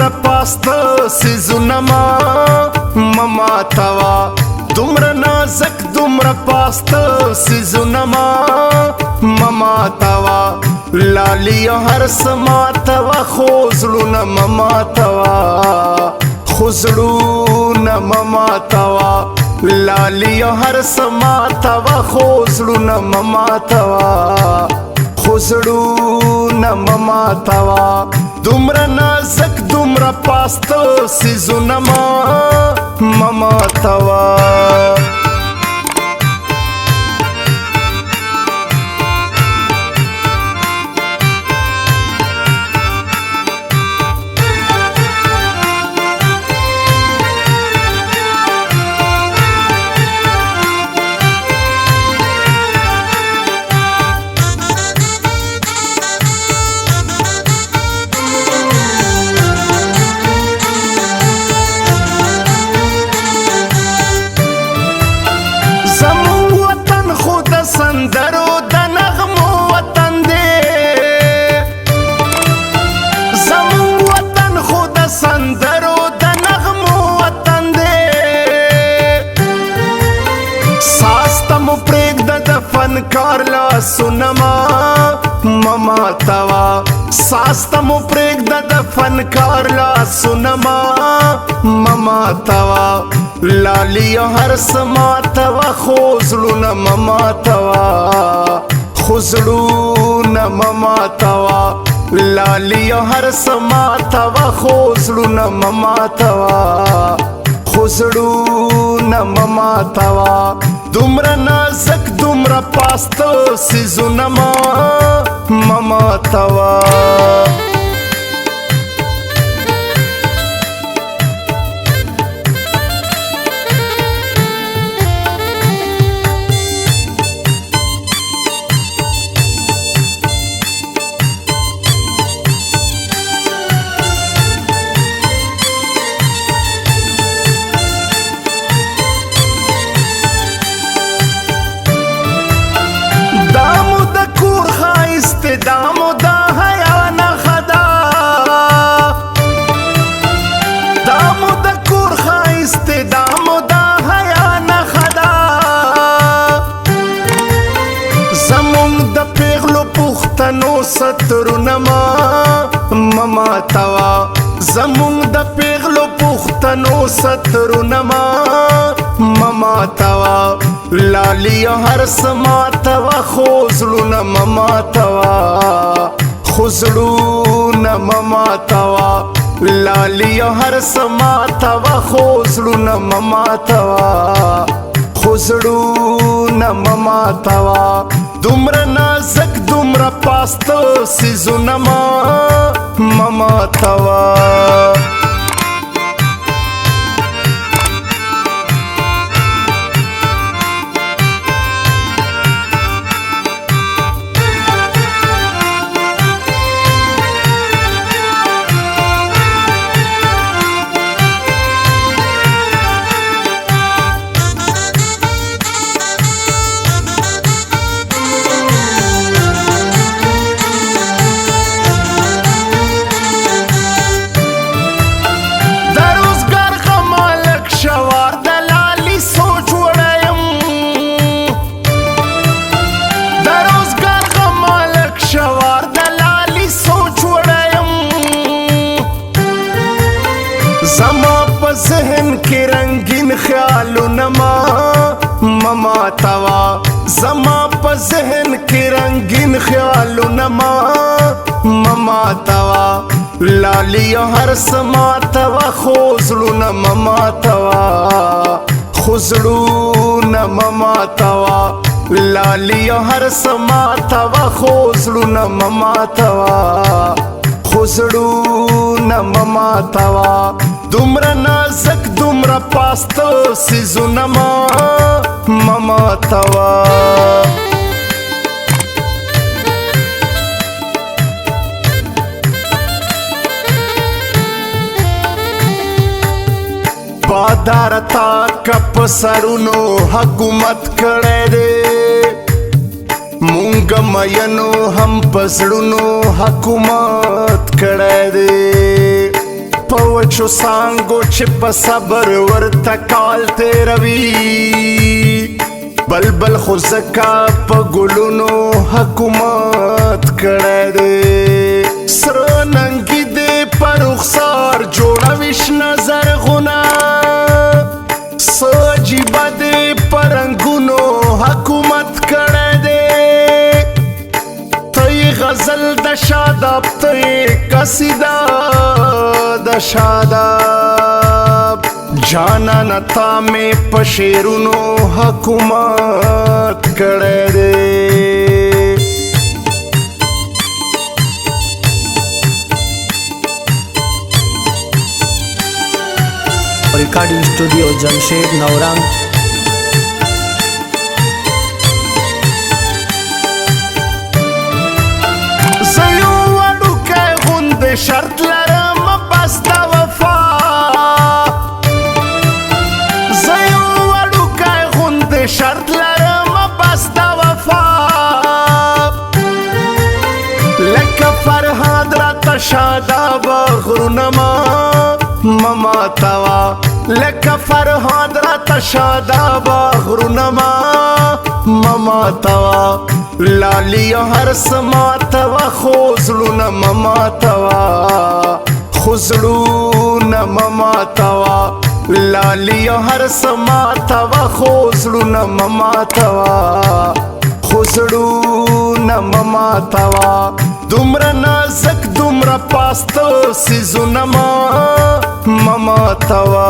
دومره پاسته سیزونه ما مماتوا، دومره نازک دومره پاسته سیزونه ما مماتوا. لالی هر سماتوا خو زړونه مماتوا، خو زړونه مماتوا. لالی هر سماتوا خو زړونه مماتوا، خو زړونه مماتوا. دومره نازک دومره پاسته سیزونه ما مماتوا. سندرو د نغمو وطن دی، زموږ وطن خو د سندرو د نغمو وطن دی. ساز ته مو پرېږده د فنکار لاسونه ما مماتوا، ساز ته مو پرېږده د فنکار لاسونه ما مماتوا. لالی هر سماتوا خو زړونه مماتوا، خو زړونه مماتوا. لالی هر سماتوا خو زړونه مماتوا، خو زړونه مماتوا. دومره نازک دومره پاسته سیزونه ما مماتوا. دامو دا حیا نښه ده، دامو د کور ښایست، دامو دا حیا نښه ده. زمونږ د پیغلو پښتنو سترونه ما مماتوا، زمونږ د پیغلو پښتنو سترونه ما مماتوا. لالی هر سماتوا خو زړونه مماتوا، خو زړونه مماتوا. لالی هر سماتوا خو زړونه مماتوا، خو زړونه مماتوا. دومره نازک دومره پاسته سیزونه ما مماتوا. زما په ذهن کې رنگین خیالونه ما مماتوا، زما په ذهن کې رنگین خیالونه ما مماتوا. لالی هر سماتوا خو زړونه مماتوا، خو زړونه مماتوا. لالی هر سماتوا خو زړونه مماتوا، خو زړونه مماتوا. دومره نازک دومره پاسته سیزونه ما مماتوا. بادار تا کپ سرونو حکومت کړی دی، مونږ مینو هم په زړونو حکومت کړی دی. په وچو څانګو چې په صبر ورته کال تېروي، بلبل خو ځکه په ګلونو حکومت کړی دی. سره ننګي دې په رخسار جوړوي شنه زرغونه، څه عجیبه دې په رنګونو حکومت کړی دی. ته یې غزل د شاداب، ته یې قصیده د شاداب، جانانه تا مې په شعرونو حکومت کړی دی. Recording studio Jamshed Naurang. زه یو وړوکی غوندې شرط لرم بس د وفا، زه یو وړوکی غوندې شرط لرم بس د وفا، لکه فرهاد راته شاداب غرونه ما مه ماتوه، لکه فرهاد راته شاداب غرونه ما مه ماتوه. لالی هر څه ماتوه خو زړونه مه ماتوه، خو زړونه مه ماتوه. لالی هر څه ماتوه خو زړونه مه ماتوه، خو زړونه مه ماتوه. دومره نازک دومره پاسته څیزونه ما مه ماتوه.